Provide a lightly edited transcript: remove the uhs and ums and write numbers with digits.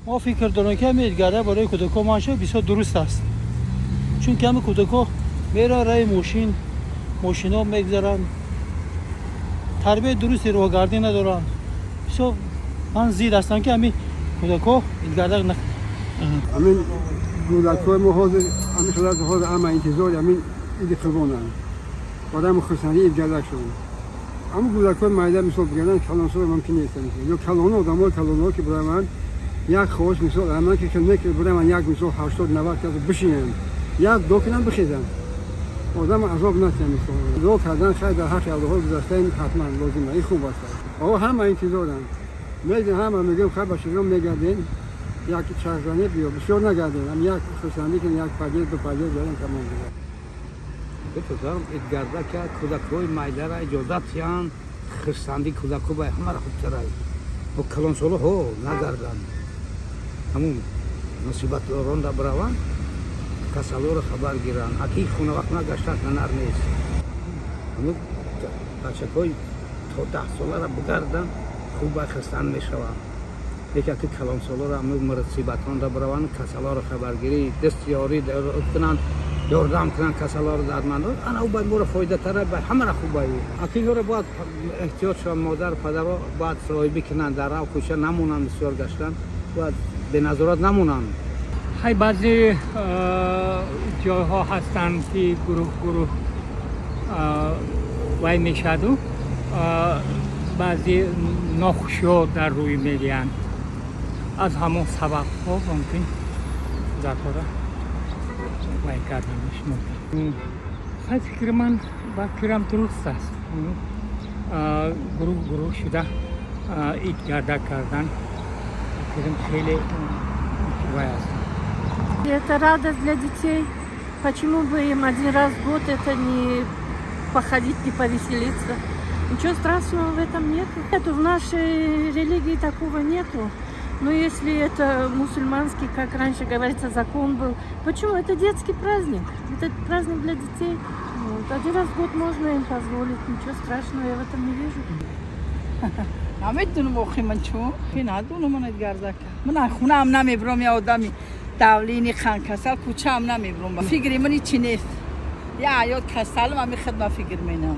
Мо фикр дорем, ки ҳамин идгардак барои кӯдакҳо манша бисёр дуруст аст, чунки ҳамин кӯдакҳо мера раи мошин, мошино мегзаранд, тарбияи дурусти роҳгардӣ надоранд. Бисёр ман зид ҳастам, ки ҳамин кӯдакҳо идгардак накунанд. Ҳамин кӯдакҳои мо ҳозир ҳамин хелат ҳозир ҳама интизори ҳамин иди қурбонанд, одами хурсандӣ идгардак шуданд. Ҳамин кӯдакҳои майда мисол бигарданд, калонсол мумкин нест ё калоно, одамои калонҳо ки бираванд, як хоҳиш мисол ҳаман ки не бираванд, як мисол 80-90 кас бишинанд, як дуо кунанд, бихезанд, одам азоб натиҳанд. Мисол дуо кардан хайр дар ҳаққи аллоҳҳои гузашта ин ҳатман лозим, ин хуб аст. О ҳама интизоранд, медин ҳама мегӯем, хайр ба шумо мегардем, як чархзанӣ биё, бисёр нагардем, ҳам як хурсандӣ кунем, як пагел, ду пагел гардем, тамом дигар. Бипасарам идгардака кӯдакҳои майдара иҷозат диҳанд, хурсандӣ кӯдакҳо ба ҳамаро хубтарай. Бо калонсолоҳо нагарданд, ҳамун мусибатдоронда бираванд, касалоро хабар гиранд. Аки хона вақт гаштан ҳунар нест. Ҳамун бачакҳои то 10 солара бигарданд, хуб ба хурсанд мешаванд. Лекин аки калонсолоро ҳамун мусибатонда бираванд, касалоро хабаргирӣ, даст ёрӣ кунанд, ёрдам кунанд касалоро, дардмандо, ана ӯ ба моро фоидатара, ба ҳамаро хуб. Аки инҳоро бояд эҳтиёт шаванд, модар падаро бояд соҳибӣ кунанд, дар рав кӯча намонанд, бисёр гаштан бояд беназорат намонанд. Хай, баъзе ҷойҳо ҳастанд, ки гурӯҳ гурӯҳ вай мешаду баъзе нохушиҳо дар рӯй медиҳанд. Аз ҳамон сабабҳо мумкин кӯдакҳоро вай карданаш мумкин. Хай, фикри ман, ба фикрам, дуруст аст гурӯҳ гурӯҳ шуда идгардак кардан, фикрам, хеле вай аст. Это радость для детей. Почему бы им один раз в год это не походить, не повеселиться? Ничего страшного в этом нету. Нету, в нашей религии такого нету. Но если это мусульманский, как раньше говорится, закон был, почему? Это детский праздник. Это праздник для детей. Вот. Один раз в год можно им позволить. Ничего страшного я в этом не вижу. Намедунам охи, ман чун надунам, ман идгардака ман хунаам намебурам, я одами давление, қандкасал, кӯчаам намебурам. Фикри ман ҳичи нест, я аёт касалам, ами хидма фикр менам.